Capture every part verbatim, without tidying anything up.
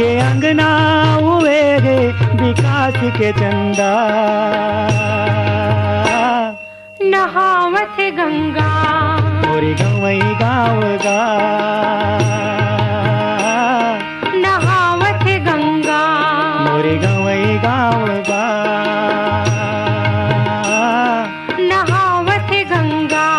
के अंगना उए रे विकास के चंदा। नहावत गंगा। मोरी गंवई गाँव गा। नहावत गंगा। मोरी गंवई गाँव गा। नहावत गंगा।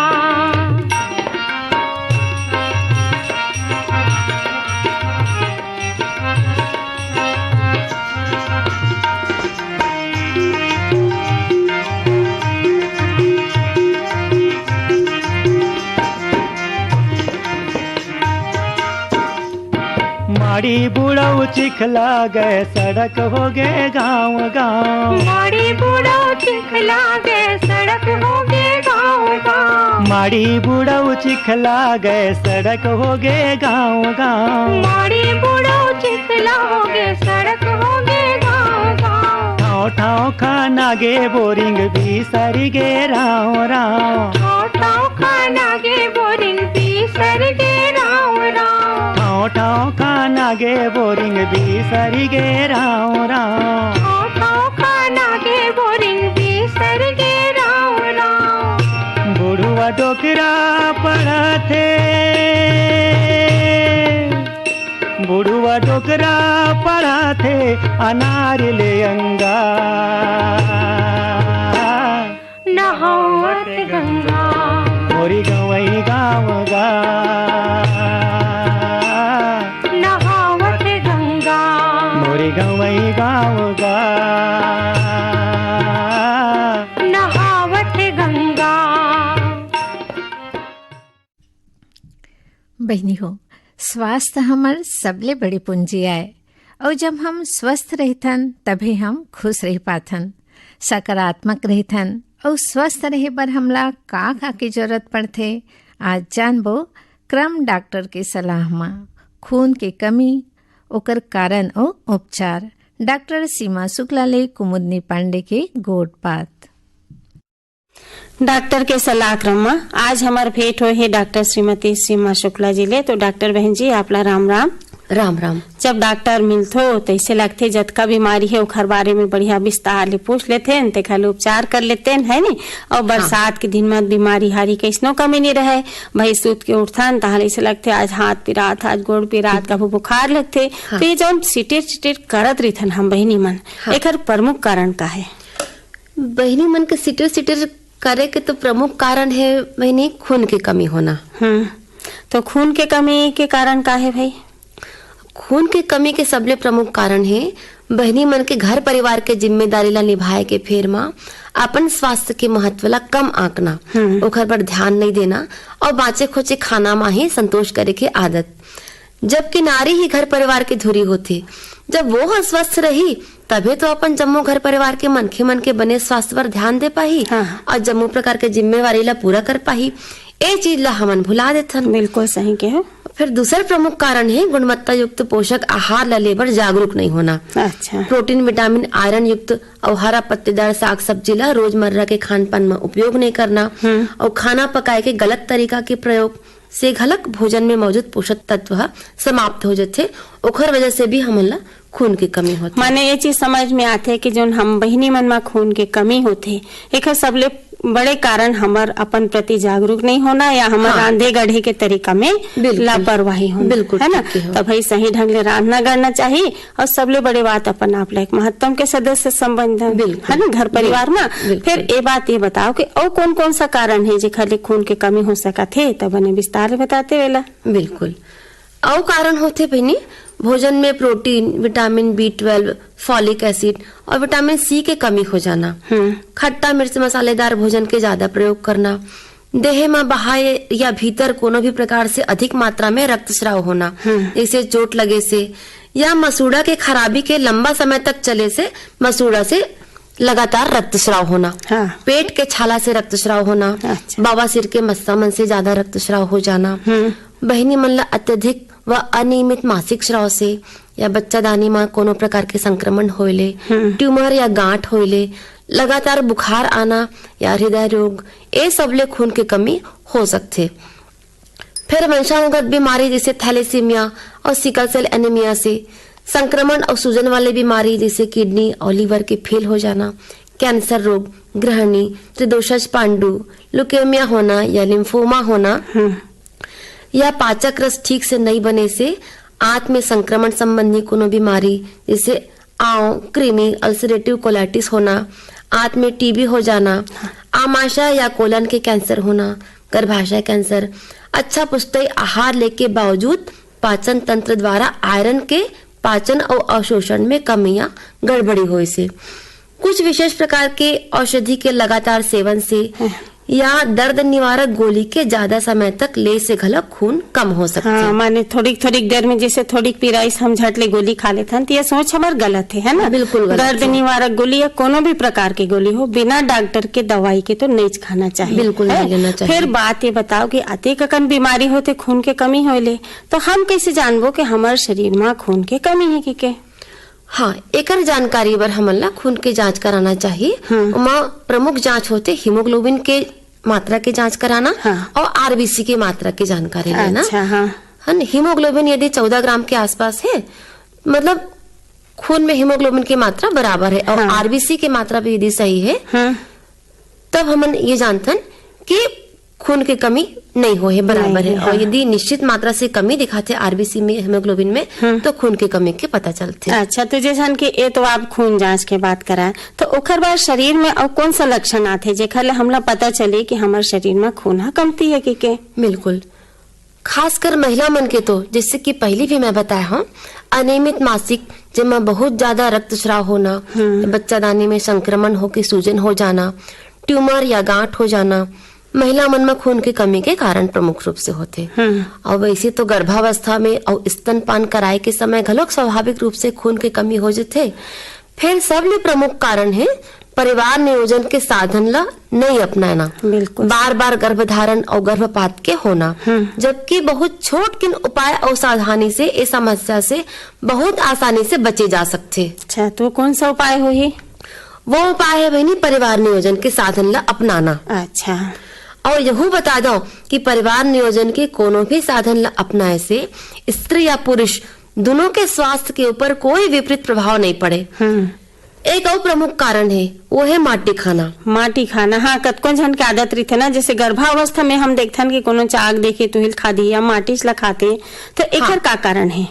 माड़ी बुढ़ऊ चिखला गए, सड़क हो गए गाँव गाँव। माड़ी बुढ़ऊ चिखला गए, सड़क हो गए गाँव गाँव। माड़ी बुढ़ऊ चिखला गए, सड़क हो गए गाँव गाँव। माड़ी बुढ़ऊ चिखला हो गए, सड़क हो गए गाँव गाँव। ठाव ठाव खाना गे बोरिंग, बीसरी गे राव राव। ठाव ठाव खाना गे बोरिंग, बीसरी गे राव राव। ठाव ठाव खाना गे बोरिंग, बीसरी गे राव राव। ठाव ठाव खाना गे बोरिंग, बीसरी गे राव राव। बुढ़वा डोकरा पढ़त हे, बुढ़वा डोकरा पढ़त हे, अनार ले अंगा। नहावत गंगा। मोरी गंवई गाँव गा। नहावत गंगा। मोरी गंवई गाँव गा। नहावत गंगा। बहिनी हो, स्वास्थ्य हमर सबले बड़े पूंजी आय, अउ जब हम स्वस्थ रहिथन, तभे हम खुश रह पाथन, सकारात्मक रहिथन। अउ स्वस्थ रहे बर हमला का का के जरूरत पड़थे, आज जानबो क्रम डॉक्टर के सलाह म। खून के कमी, ओकर कारण अउ उपचार। डॉक्टर सीमा शुक्ला ले कुमुदनी पांडे के गोठ बात। डॉक्टर के सलाह क्रम म आज हमर भेंट होए हे डॉक्टर श्रीमती सीमा शुक्ला जी ले। तो डॉक्टर बहन जी, आप ला राम राम। राम राम। जब डॉक्टर मिलथो, तइसे लगथे जतका बीमारी हे ओखर बारे में बढ़िया विस्तार ले पूछ लेथेन, तेखर ले उपचार कर लेतेन, है नी? अउ हाँ। बरसात के दिन म बीमारी हारी कइसनो कमी नइ रहय। भाई सुत के उठथन, तहां ले अइसे लगथे आज हाथ पिरात, आज गोड़ पिरात, कभू बुखार लगथे। हाँ। तो ये जौन सिटिर सिटिर करत रहिथन हम बहिनी मन, हाँ। एखर प्रमुख कारण का हे? बहिनी मन के सिटिर सिटिर करे के तो प्रमुख कारण हे बहिनी, खून के कमी होना। हम्म, तो खून के कमी के कारण का हे भाई? खून के कमी के सबले प्रमुख कारण हे बहिनी मन के घर परिवार के जिम्मेदारी ला निभाए के फेर म अपन स्वास्थ्य के महत्व ला कम आंकना, हम्म। ओखर पर ध्यान नइ देना अउ बांचे खोचे खाना म ही संतोष करे के आदत। जबकि नारी ही घर परिवार के धुरी होथे। जब वो ह स्वस्थ रही, तभे तो अपन जम्मो घर परिवार के मनखे मन के बने स्वास्थ्य पर ध्यान दे पाही हाँ। अउ जम्मो प्रकार के जिम्मेवारी ला पूरा कर पाही। ए चीज ला हमन भुला देथन। बिल्कुल सही कहे। फिर दूसर प्रमुख कारण हे गुणवत्ता युक्त पोषक आहार ला लेबर जागरूक नइ होना। अच्छा। प्रोटीन, विटामिन, आयरन युक्त अउ हरा पत्तेदार साग सब्जी ला रोजमर्रा के खान पान म उपयोग नइ करना हम्म। अउ खाना पकाए के गलत तरीका के प्रयोग से घलक भोजन में मौजूद पोषक तत्व ह समाप्त हो जथे, ओखर वजह से भी हमन ला खून के कमी होथे। माने ये चीज समझ में आथे कि जोन हम बहिनी मन म खून के कमी होथे, एखर सबले बड़े कारण हमर अपन प्रति जागरूक नइ होना या हमर हाँ। रांधे गढ़े के तरीका में बिल्कुल। लापरवाही होना, बिल्कुल है ना? ठीक कहे हो। तो भाई सही ढंग ले रांधना गढ़ना चाही अउ सबले बड़े बात अपन आप ला एक महत्तम के सदस्य समझना, बिल्कुल। है ना, घर परिवार म। बिल्कुल। फिर ए बात ये बताओ कि अउ कौन कौन सा कारण हे जेखर ले खून के कमी हो सकत हे, त बने विस्तार ले बताते वेला। बिल्कुल। अउ कारण होथे बहिनी, भोजन में प्रोटीन, विटामिन बी ट्वेल्व, फॉलिक एसिड अउ विटामिन सी के कमी हो जाना। हम्म। खट्टा मिर्च मसालेदार भोजन के ज्यादा प्रयोग करना, देह म बाहर या भीतर कोनो भी प्रकार से अधिक मात्रा में रक्तस्राव होना, हम्म। जैसे चोट लगे से या मसूड़ा के खराबी के लंबा समय तक चले से मसूड़ा से लगातार रक्तस्राव होना, हाँ। पेट के छाला से रक्तस्राव होना, अच्छा। बवासीर के मस्सा मन से ज्यादा रक्तस्राव हो जाना, हम्म। बहिनी मन ला अत्यधिक व अनियमित मासिक स्राव से या बच्चादानी म कोनो प्रकार के संक्रमण होए ले, हम्म। ट्यूमर या गांठ होए ले, लगातार बुखार आना या हृदय रोग, ए सब ले खून के कमी हो सकथे। फेर वंशानुगत बीमारी जैसे थैलेसीमिया और सिकल सेल एनीमिया से संक्रमण अउ सूजन वाले बीमारी जैसे किडनी अउ लिवर के फेल हो जाना, कैंसर रोग, ग्रहणी, त्रिदोषज पांडु, लुकेमिया होना या लिम्फोमा होना, हम्म। या पाचक रस ठीक से नइ बने से आंत में संक्रमण संबंधी कोनो बीमारी जैसे आंव, कृमि, अल्सरेटिव कोलाइटिस होना, आंत में टीबी हो जाना, आमाशय या कोलन के कैंसर होना, गर्भाशय कैंसर, अच्छा पुष्टि आहार लेके बावजूद पाचन तंत्र द्वारा आयरन के पाचन अउ अवशोषण में कमी या गड़बड़ी होए से, कुछ विशेष प्रकार के औषधि के लगातार सेवन से या दर्द निवारक गोली के ज्यादा समय तक ले से घलो खून कम हो सकथे। हाँ, माने थोड़िक थोड़िक देर में जैसे थोड़िक पिराइस, हम झट ले गोली खा लेथन, त ये सोच हमर गलत हे, है ना? बिल्कुल गलत दर्द हे। निवारक गोली या कोनो भी प्रकार के गोली हो, बिना डॉक्टर के दवाई के तो नइच खाना चाहिए, बिल्कुल है? नहीं लेना चाहिए। फिर बात ये बताओ कि अतेक अकन बीमारी होथे खून के कमी होए ले, तो हम कैसे जानबो कि हमर शरीर में खून के कमी हे कि के? हाँ, एकर जानकारी बर हमन ला खून के जांच कराना चाहिए। हम्म। ओमा प्रमुख जांच होथे हीमोग्लोबिन के मात्रा के जांच कराना हाँ। और आरबीसी के मात्रा के जानकारी लेना। अच्छा, हाँ। है ना? हीमोग्लोबिन यदि चौदह ग्राम के आसपास है, मतलब खून में हीमोग्लोबिन की मात्रा बराबर है और हाँ। आरबीसी की मात्रा भी यदि सही है, हम्म। तब हमन ये जानथन कि खून के कमी नहीं होए हे, बराबर नहीं, है। और हाँ। यदि निश्चित मात्रा से कमी दिखाथे आरबीसी में, हीमोग्लोबिन में, हम्म। तो खून के कमी के पता चलथे। अच्छा, तो जैसन कि ये तो आप खून जांच के बात कराए, तो ओकर बाद शरीर में अउ कौन सा लक्षण आथे जेकर ले हमला पता चले कि हमर शरीर में खून ह कमती है कि के? बिल्कुल, खासकर महिला मन के तो, जैसे कि पहली भी मैं बताया हूँ, अनियमित मासिक, जेमा बहुत ज्यादा रक्तस्राव होना, हम्म। बच्चादानी में संक्रमण होके सूजन हो जाना, ट्यूमर या गांठ हो जाना, महिला मन म खून के कमी के कारण प्रमुख रूप से होथे। हम्म। और वैसे तो गर्भावस्था में और स्तनपान कराए के समय घलोक स्वाभाविक रूप से खून के कमी हो जथे। फिर सबले प्रमुख कारण है परिवार नियोजन के साधन ला नहीं अपनाना, बिल्कुल। बार-बार गर्भधारण और गर्भपात के होना, हम्म। जबकि बहुत छोट किन उपाय और सावधानी से इस समस्या से बहुत आसानी से बचे जा सकथे। अच्छा, तो कौन सा उपाय होही? वो उपाय है बहिनी, परिवार नियोजन के साधन ला अपनाना। अच्छा। और यहू बता दो कि परिवार नियोजन के कोनो भी साधन ला अपनाए से स्त्री या पुरुष दोनों के स्वास्थ्य के ऊपर कोई विपरीत प्रभाव नहीं पड़े। हम्म। एक और प्रमुख कारण है, वो है माटी खाना। माटी खाना, हाँ, कतको झन के आदत रहिथे ना, जैसे गर्भावस्था में हम देखथन कि कोनो चाक देखे तुहिल खादी या माटी ला खाथे, तो एकर हाँ। का कारण है?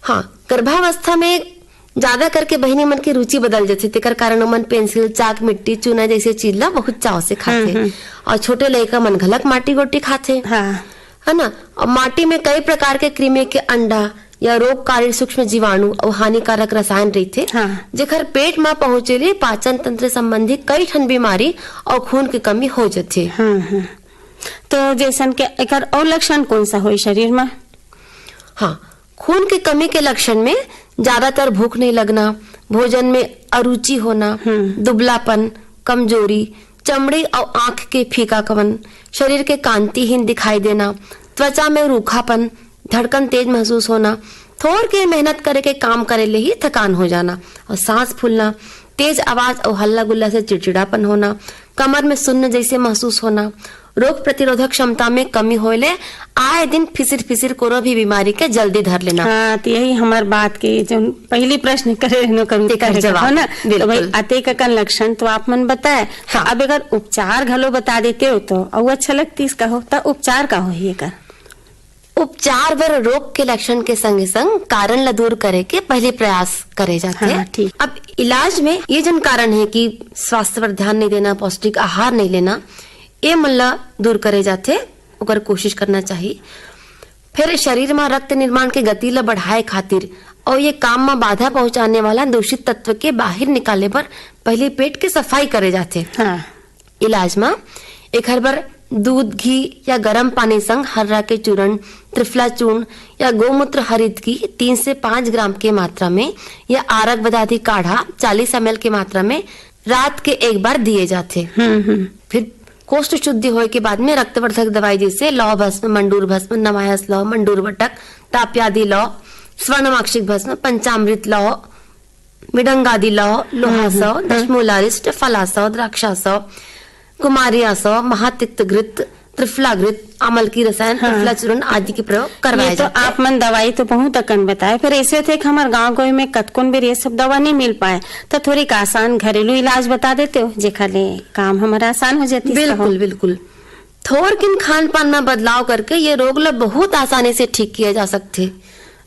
हाँ, गर्भावस्था में ज्यादा करके बहिनी मन के रुचि बदल जथे, तेकर कारण ओमन पेंसिल, चाक, मिट्टी, चूना जैसे चीज ला बहुत चाव से खाथे। हम्म, हम्म। और छोटे लइका मन घलक माटी गोटी खाथे, हाँ। है ना? और माटी में कई प्रकार के कृमि के अंडा या रोगकारी सूक्ष्म जीवाणु और हानिकारक रसायन रहिथे, हाँ। जेकर पेट म पहुंचे ले पाचन तंत्र संबंधी कई ठन बीमारी और खून के कमी हो जथे। हम्म, हम्म। तो जैसन के एकर और लक्षण कौन सा होई शरीर में? हाँ, खून के कमी के लक्षण में ज्यादातर भूख नहीं लगना, भोजन में अरुचि होना, हम्म। दुबलापन, कमजोरी, चमड़ी और आंख के फीकापन, शरीर के कांतिहीन दिखाई देना, त्वचा में रूखापन, धड़कन तेज महसूस होना, थोर के मेहनत करे के काम करे ले ही थकान हो जाना और सांस फूलना, तेज आवाज और हल्ला गुल्ला से चिड़चिड़ापन होना, कमर में सुन्न जैसे महसूस होना, रोग प्रतिरोधक क्षमता में कमी होए ले आए दिन फिसिर फिसिर कोनो भी बीमारी के जल्दी धर लेना। हाँ, तो यही हमार बात के जो पहली प्रश्न करे रहनो करू तेकर करे के जवाब, हो ना, तो भाई बिल्कुल। अतेक अकन लक्षण तो आप मन बताए, हाँ। अब अगर उपचार घलो बता देते हो तो अउ अच्छा लगतीस कहो, तो उपचार का होही एकर? उपचार बर रोग के लक्षण के संगे संग कारण ला दूर करे के पहले प्रयास करे जाथे। हाँ, ठीक। अब इलाज में ये जन कारण है कि स्वास्थ्य पर ध्यान नहीं देना, पौष्टिक आहार नहीं लेना, ये मन ला दूर करे जाथे, ओकर कोशिश करना चाहिए। फिर शरीर में रक्त निर्माण के गति ला बढ़ाए खातिर और ये काम में बाधा पहुंचाने वाला दूषित तत्व के बाहर निकाले बर पहले पेट के सफाई करे जाथे। हाँ। इलाज म एखर बर दूध, घी या गरम पानी संग हर्रा के चूरन, त्रिफला चूर्ण या गोमूत्र हरित घी तीन से पाँच ग्राम के मात्रा में या आरक बदादी काढ़ा चालीस एमएल के मात्रा में रात के एक बार दिए जाथे। हम्म, हम्म। फिर कोष्ठ शुद्धि होए के बाद में रक्तवर्धक दवाई जैसे लौ भस्म, मंडूर भस्म, नवायस लौ, मंडूर बटक, ताप्यादि लौ, स्वर्णमाक्षिक भस्म, पंचामृत लौ, मिडंगादि लौ, लोहासौ, हम्म, हम्म। दशमूलारिष्ट, फलासौ, द्राक्षासौ, कुमारियासौ, महातिक्तघृत, त्रिफला घृत, आमलकी रसायन, हाँ। त्रिफला चूर्ण आदि के प्रयोग करवाए ये तो जाथे। आप मन दवाई तो बहुत अकन बताए, फिर ऐसे थे कि हमारे गांव गंवई में कतकोन बेर ये सब दवा नहीं मिल पाए, तो थोड़ी आसान घरेलू इलाज बता देते हो, जेखर ले काम हमारा आसान हो जाती। बिल्कुल, बिल्कुल। थोरकिन खान पान में बदलाव करके ये रोग ला बहुत आसानी से ठीक किया जा सकथे।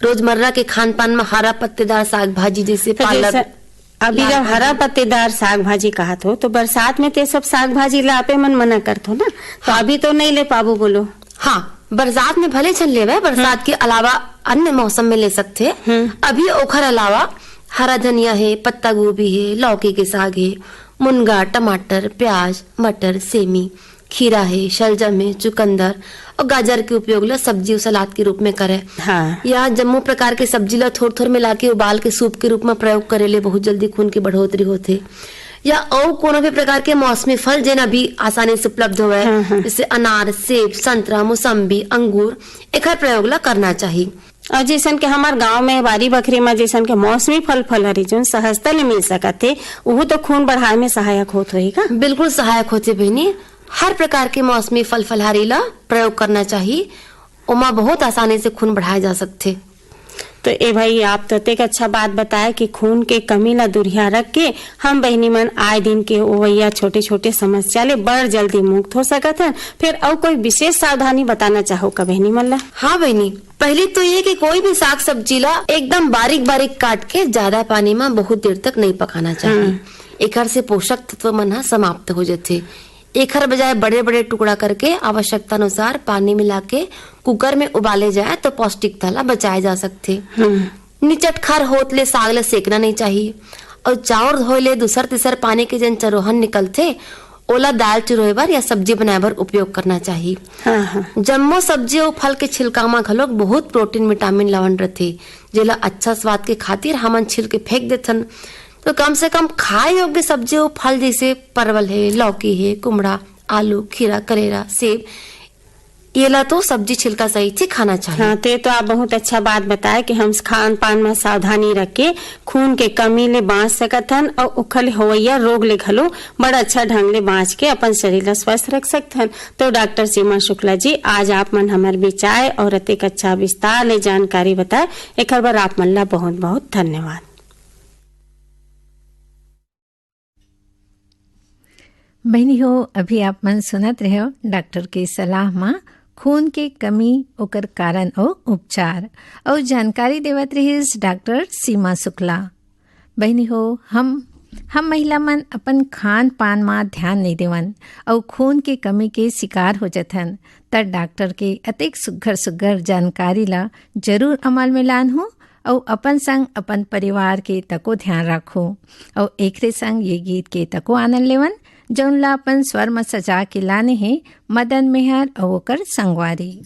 रोजमर्रा के खान पान में हरा पत्तेदार साग भाजी जैसे तो पालक, जैसे अभी जब लाल हरा पत्तेदार साग भाजी कहत हो, तो बरसात में ते सब साग भाजी ला आपे मन मना करत हो ना, तो हाँ। अभी तो नहीं ले पाबो बोलो। हाँ, बरसात में भले झन लेवे, बरसात हम्म। के अलावा अन्य मौसम में ले सकथे। हम्म। अभी ओखर अलावा हरा धनिया हे, पत्ता गोभी हे, लौकी के साग हे, मुनगा, टमाटर, प्याज, मटर, सेमी, खीरा हे, शलजम हे, चुकंदर और गाजर के उपयोग ला सब्जी और सलाद के रूप में करे। हाँ। या जम्मो प्रकार के सब्जी ला थोर-थोर मिला के उबाल के सूप के रूप में प्रयोग करे ले बहुत जल्दी खून की बढ़ोतरी होथे। या अउ कोनो भी प्रकार के मौसमी फल जेन अभी आसानी से उपलब्ध होवे, हाँ, हाँ। जैसे अनार, सेब, संतरा, मौसम्बी, अंगूर, एखर प्रयोग ला करना चाही। और जैसन के हमार गांव में बारी बखरी में जैसन के मौसमी फल फलहरी जोन सहजता ले मिल सकत हे, उहू तो खून बढ़ाए में सहायक होत होही का? बिल्कुल सहायक होथे बहिनी। हर प्रकार के मौसमी फल फलहारी ला प्रयोग करना चाही, ओमा बहुत आसानी से खून बढ़ाए जा सकथे। तो ए भाई, आप तो अतेक अच्छा बात बताए कि खून के कमी ला दुरिहा रख के हम बहिनी मन आए दिन के ओवैया छोटे-छोटे समस्या ले बड़ जल्दी मुक्त हो सकत हन। फिर अउ कोई विशेष सावधानी बताना चाहो का बहिनी मन ला? हाँ बहिनी, पहली तो ये कि कोई भी साग सब्जी ला एकदम बारीक-बारीक काट के ज्यादा पानी में बहुत देर तक नहीं पकाना चाहिए। हम्म। एखर से पोषक तत्व मन ह समाप्त हो जथे। एखर बजाय बड़े-बड़े टुकड़ा करके आवश्यकता अनुसार पानी मिला के कुकर में उबाले जाए तो पौष्टिकता ला बचाए जा सकथे। हम्म। निचट खर होत ले साग ला सेकना नहीं चाहिए और चाउर धोए ले दूसर तीसर पानी के जेन चरोहन निकलथे, ओला दाल चुरोए बर या सब्जी बनाए बर उपयोग करना चाहिए। हाँ, हाँ। जम्मो सब्जी अउ फल के छिलका म घलोक बहुत प्रोटीन, विटामिन, लवण रथे, जेला अच्छा स्वाद के खातिर हमन छिल के फेंक देथन। तो कम से कम खाए योग्य सब्जी अउ फल जैसे परवल हे, लौकी हे, कुमड़ा, आलू, खीरा, करेला, सेब, येला तो सब्जी छिलका सहित ही खाना चाहिए। हाँ, ते तो आप बहुत अच्छा बात बताए कि हम खान पान में सावधानी रख के खून के कमी ले बांच सकत हन और ओखर ले होवैया रोग ले घलो बड़ अच्छा ढंग ले बांच के अपन शरीर ला स्वस्थ रख सकत हन। तो डॉक्टर सीमा शुक्ला जी, आज आप मन हमर बिचाए और अतेक अच्छा विस्तार ले जानकारी बताए, एखर बर आप मन ला बहुत बहुत धन्यवाद। बहिनी हो, अभी आप मन सुनत रहे हो डॉक्टर के सलाह मा खून के कमी, ओकर कारण अउ उपचार, अउ जानकारी देवत रहिस डॉक्टर सीमा शुक्ला। बहिनी हो, हम, हम महिला मन अपन खान पान मा ध्यान नहीं देवन अउ खून के कमी के शिकार हो जथन, त डॉक्टर के अतेक सुग्घर सुग्घर जानकारी ला जरूर अमल में लान हो। अउ अपन संग अपन परिवार के तको ध्यान राखो। अउ एकरे संग ये गीत के तको आनंद लेवन, जौन ला अपन स्वर म सजा के लाने हे मदन मेहर अउ ओकर संगवारी।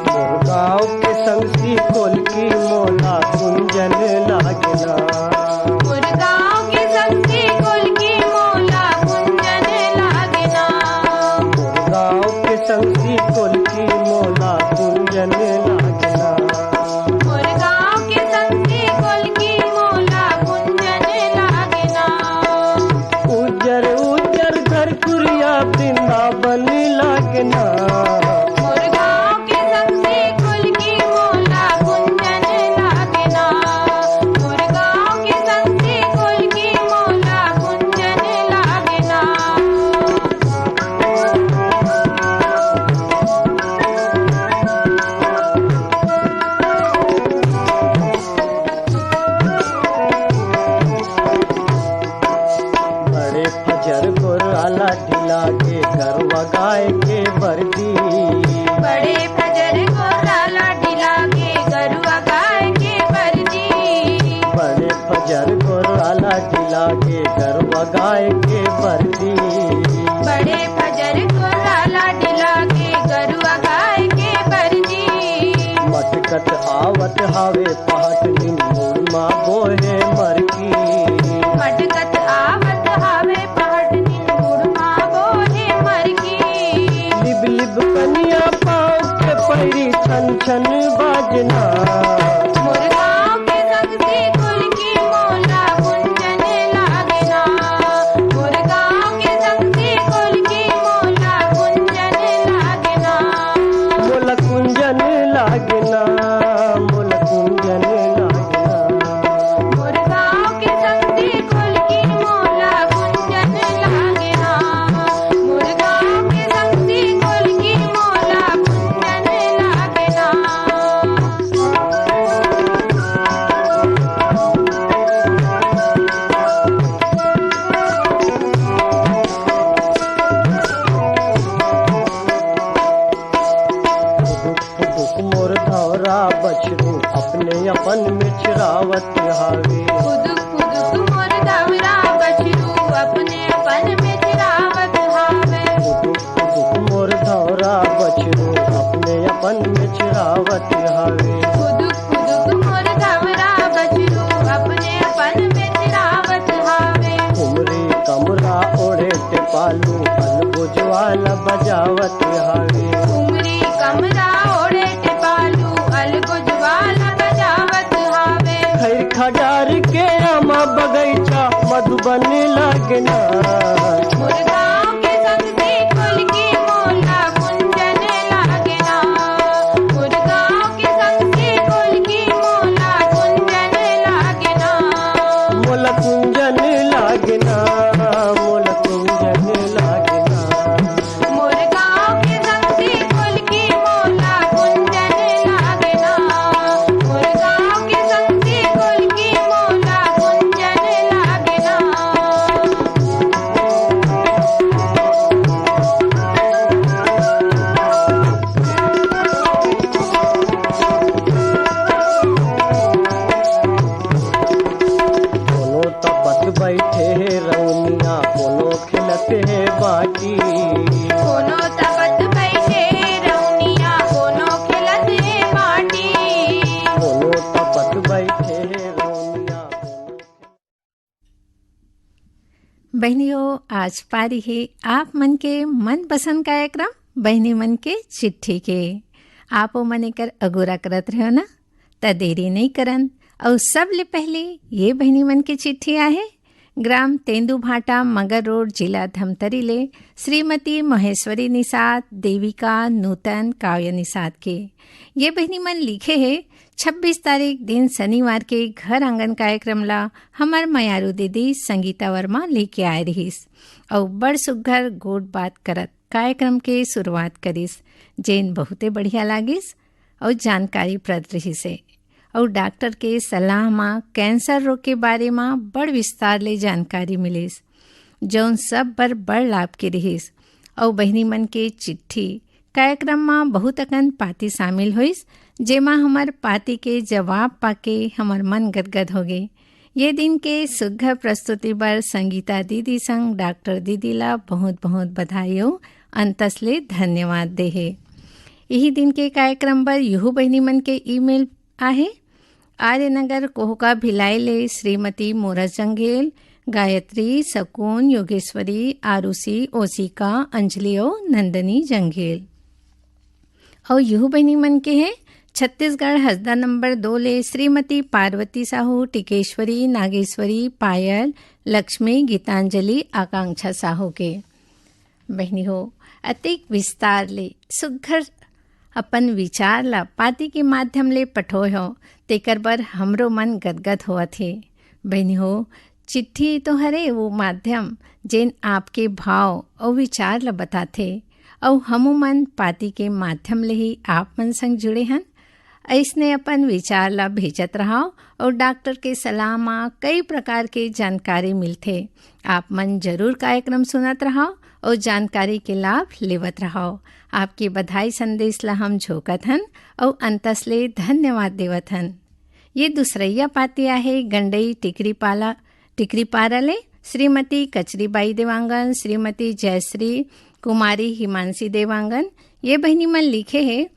मोर गाँव के संगती कोलकी मोला कुंजन लागेला। मोर गाँव के संगती कोलकी मोला कुंजन लागेला। मोर गाँव के संगती कोलकी मोला कुंजन लागेला। मोर गाँव के संगती कोलकी मोला कुंजन लागेला। उज्जर उज्जर धरकुरिया वृंदावन लागेला। मोर गाँव के संगती कोलकी मोला कुंजन लागेला। मोर गाँव के संगती कोलकी मोला कुंजन लागेला। बड़े फजर गोरा लाठी लागे गरवा गाय के बरदी। बड़े फजर गोरा लाठी लागे गरवा गाय के बरदी। बड़े फजर गोरा लाठी लागे गरवा गाय के बरदी। बड़े फजर गोरा लाठी लागे गरवा गाय के बरदी। मटकत आवत हावे पहाट दिन मुड़ मा बोहे मरकी। बाजना। मोर गाँव के संगती कुल की मोला कुंजन लागना। मोर गाँव के संगती कुल की मोला कुंजन लागना। मोला कुंजन लागना, मोला कुंजन लागना। मोर गाँव के संगती कुल की मोला कुंजन लागना। मोर गाँव के संगती कुल की मोला कुंजन लागना। फुदुक फुदुक मोर धौरा बछरू अपने अपन मेचरावत हावे। फुदुक फुदुक मोर धौरा बछरू अपने अपन मेचरावत हावे। फुदुक फुदुक मोर धौरा बछरू अपने अपन मेचरावत हावे। फुदुक फुदुक मोर धौरा बछरू अपने अपन मेचरावत हावे। उमरी कमरा ओढ़े टेपालू अलगोजवाला बजावत हावे। उमरी कमरा ओढ़े टेपालू अलगोजवाला बजावत हावे। खैर खडार के आमा बगैचा मधुबन लागना। मोर गाँव के संगती कुल की मोला कुंजन लागना। मोर गाँव के संगती कुल की मोला कुंजन लागना। मोला कुंजन लागना, मोला कुंजन लागना। मोर गाँव के संगती कुल की मोला कुंजन लागना। मोर गाँव के संगती कुल की मोला कुंजन लागना। कोनो तपत बैठे हे रौनिया, कोनो खेलत हे बाटी। कोनो तपत बैठे हे रौनिया, कोनो खेलत हे बाटी। कोनो तपत बैठे हे रौनिया, कोनो बहिनी हो, आज पारी हे आप मन के मनपसंद कार्यक्रम बहिनी मन के चिट्ठी के। आप ओ मन एकर अगोरा करत रहो ना, त देरी नइ करन। अउ सबले पहले ये बहिनी मन के चिट्ठी आहे ग्राम तेंदूभाटा, मगर रोड, जिला धमतरी ले श्रीमती महेश्वरी निषाद, देविका, नूतन, काव्य निषाद के। ये बहिनी मन लिखे हे, छब्बीस तारीख दिन शनिवार के घर आंगन कार्यक्रम ला हमर मयारू दीदी संगीता वर्मा लेके आए रिहिस अउ बड़ सुग्घर गोठ बात करत कार्यक्रम के शुरुआत करिस, जेन बहुते बढ़िया लागिस अउ जानकारीप्रद रिहिस हे। अउ डॉक्टर के सलाह म कैंसर रोग के बारे म बड़ विस्तार ले जानकारी मिलिस, जौन सब बर बड़ लाभ के रिहिस। अउ बहिनी मन के चिट्ठी कार्यक्रम म बहुत अकन पाती शामिल होइस, जेमा हमर पाती के जवाब पाके हमर मन गदगद होगे। ये दिन के सुघ्घर प्रस्तुति बर संगीता दीदी संग डॉक्टर दीदी ला बहुत-बहुत बधाई अउ अंतस ले धन्यवाद देहे। इही दिन के कार्यक्रम बर यहू बहिनी मन के ईमेल आहे। आर्यनगर कोहका भिलाई ले श्रीमती मोरस जंघेल, गायत्री, सकुन, योगेश्वरी, आरुषि, ओसिका, अंजलि अउ नंदनी जंघेल। अउ यहू बहिनी मन के हे छत्तीसगढ़ हसदा नंबर दो ले श्रीमती पार्वती साहू, टिकेश्वरी, नागेश्वरी, पायल, लक्ष्मी, गीतांजलि, आकांक्षा साहू के। बहिनी हो, अतेक विस्तार ले सुघ्घर अपन विचार ला पाती के माध्यम ले पठोय हो, तेकर बर हमरो मन गदगद होवत हे। बहिनी हो, चिट्ठी तो हरे वो माध्यम, जेन आपके भाव अउ विचार ला बताथे, अउ हमू मन पाती के माध्यम ले ही आप मन संग जुड़े हन। अइसने अपन विचार ला भेजत रहव अउ डॉक्टर के सलाह म कई प्रकार के जानकारी मिलथे। आप मन जरूर कार्यक्रम सुनत रहव अउ जानकारी के लाभ लेवत रहव। आपके बधाई संदेश ला हम झोंकत हन अउ अंतस ले धन्यवाद देवत हन। ये दूसरइया पाती आहे गंडई टिकरी पाला, टिकरी पारा ले श्रीमती कचरीबाई देवांगन, श्रीमती जयश्री कुमारी, हिमांशी देवांगन। ये बहिनी मन लिखे हे,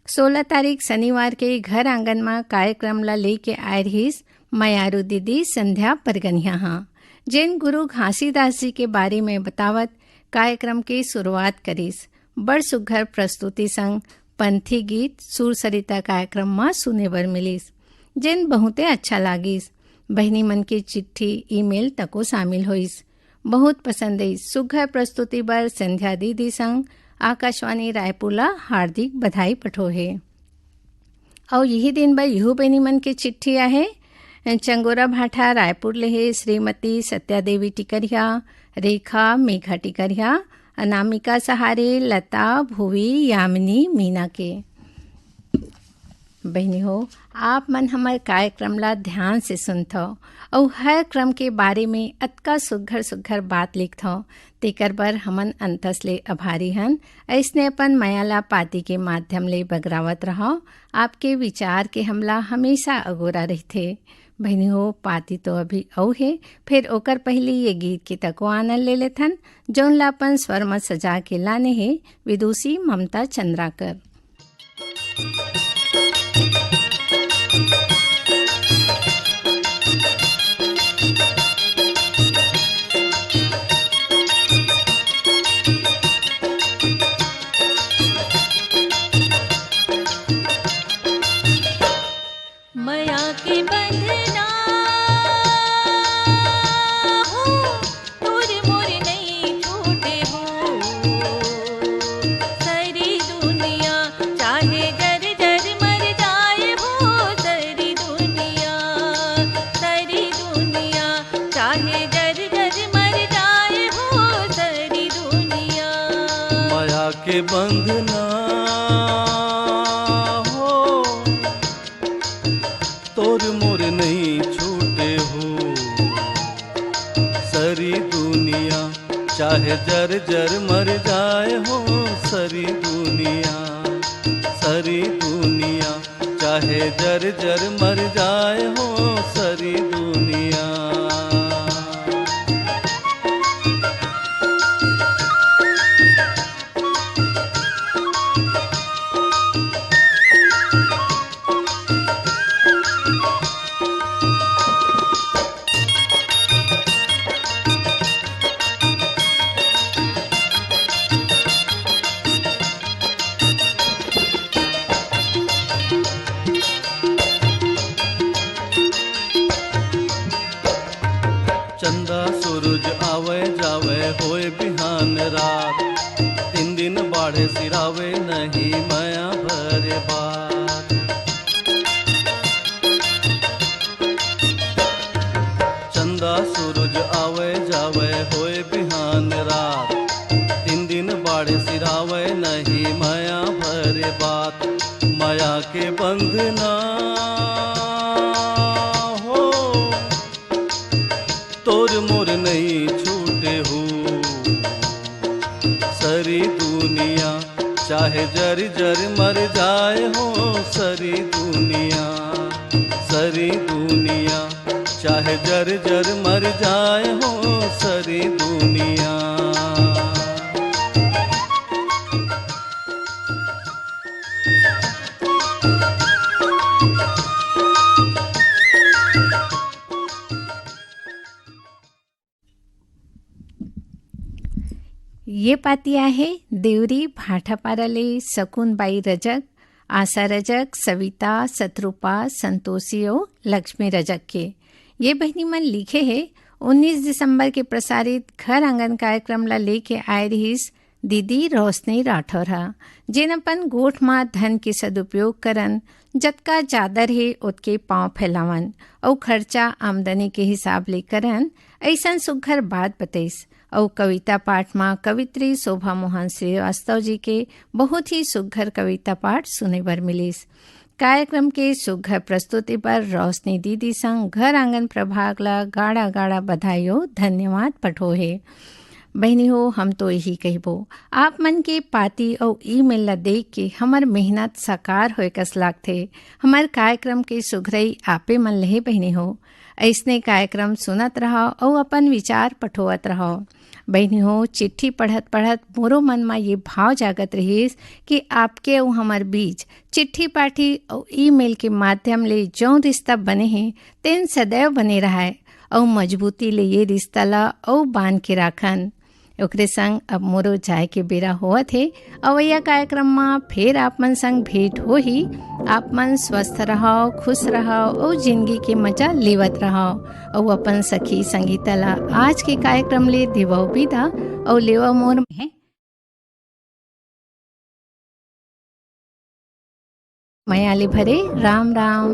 सोलह तारीख शनिवार के घर आंगन म कार्यक्रम ला लेके आए रहिस मयारू दीदी संध्या परगनिया हा, जेन गुरु घासीदास जी के बारे में बतावत कार्यक्रम के शुरुआत करिस। बड़ सुघ्घर प्रस्तुति संग पंथी गीत सुर सरिता कार्यक्रम म सुने बर मिलिस, जेन बहुते अच्छा लागिस। बहिनी मन के चिट्ठी, ईमेल तको शामिल होइस। बहुत पसंद आइस। सुघर प्रस्तुति बर संध्या दीदी संग आकाशवाणी रायपुर ला हार्दिक बधाई पठो हे। अउ यही दिन बर इहू बहिनी मन के चिट्ठी आहे। चंगोरा भाठा रायपुर ले हे श्रीमती सत्या देवी टिकरिया, रेखा, मेघा टिकरिया, अनामिका सहारे, लता, भुवी, यामिनी, मीना के। बहिनी हो, आप मन हमर कार्यक्रम ला ध्यान से सुनथव अउ हर क्रम के बारे में अतका सुघर सुघर बात लिखथव, तेकर बर हमन अंतस ले आभारी हन। अइसने अपन मया ला पाती के माध्यम ले बगरावत रहव। आपके विचार के हमला हमेशा अगोरा रहिथे। बहिनी हो, पाती तो अभी अउ हे, फेर ओकर पहिली ये गीत के तको आनंद ले लेथन, जौन ला अपन स्वर म सजा के लाने हे विदुषी ममता चंद्राकर। मया के बंधना हो, तोर मोर नइ छूटे हो। सरी दुनिया चाहे जर जर मर जाए हो, सरी दुनिया, सरी दुनिया चाहे जर जर मर जाए हो, सरी दुनिया। मया के बंधना हो, तोर मोर नइ छूटे हो। सरी दुनिया चाहे जर जर मर जाए हो, सरी दुनिया, सरी दुनिया चाहे जर जर मर जाए हो, सरी दुनिया। चंदा सूरज आवे जावे होए बिहान रात, तीन दिन बाढ़े सिरावे नहीं मया भरे बात। चंदा सूरज आवे जावे होए बिहान रात, तीन दिन बाढ़े सिरावे नहीं मया भरे बात। मया के बंधना हो, तोर मोर नइ छूटे हो। सरी दुनिया चाहे जर जर मर जाए हो, सरी दुनिया, सरी दुनिया चाहे जर जर मर जाए हो, सरी दुनिया। ये पाती आहे देवरी भाटापारा ले सकुन बाई रजक, आशा रजक, सविता, शत्रुपा, संतोषी अउ लक्ष्मी रजक के। ये बहिनी मन लिखे हे, उन्नीस दिसंबर के प्रसारित घर आंगन कार्यक्रम ला लेके आए रहिस दीदी रोशनी राठौर ह, जेन अपन गोठ म धन के सदुपयोग करन, जतका जादा रहे ओतके पांव फैलावन अउ खर्चा आमदनी के हिसाब ले करन, अइसन सुघ्घर बात बतइस। अउ कविता पाठ म कवित्री शोभा मोहन श्रीवास्तव जी के बहुत ही सुघ्घर कविता पाठ सुने बर मिलिस। कार्यक्रम के सुघ्घर प्रस्तुति बर रोशनी दीदी संग घर आंगन प्रभाग ला गाड़ा गाड़ा बधाई अउ धन्यवाद पठो हे। बहिनी हो, हम तो यही कहिबो, आप मन के पाती अउ ईमेल ला देख के हमर मेहनत साकार होए कस लागथे। हमर कार्यक्रम के सुघरई आपे मन लहे बहिनी हो। अइसने कार्यक्रम सुनत रहव अउ अपन विचार पठोवत रहव। बहिनी हो, चिट्ठी पढ़त पढ़त मोरो मन म ये भाव जागत रहिस कि आपके अउ हमर बीच चिट्ठी पाठी अउ ईमेल के माध्यम ले जौन रिश्ता बने हे, तेन सदैव बने रहय अउ मजबूती ले ये रिश्ता ला अउ बांध के राखन। ओकरे संग अब मोरो जाए के बेरा होवत हे। अवइया कार्यक्रम म फेर आप मन संग भेंट होही। आप मन स्वस्थ रहव, खुश रहव अउ जिंदगी के मजा लेवत रहव। अउ अपन सखी संगीता ला आज के कार्यक्रम ले देवव बिदा अउ लेवव मोर हे। मया ले भरे राम राम।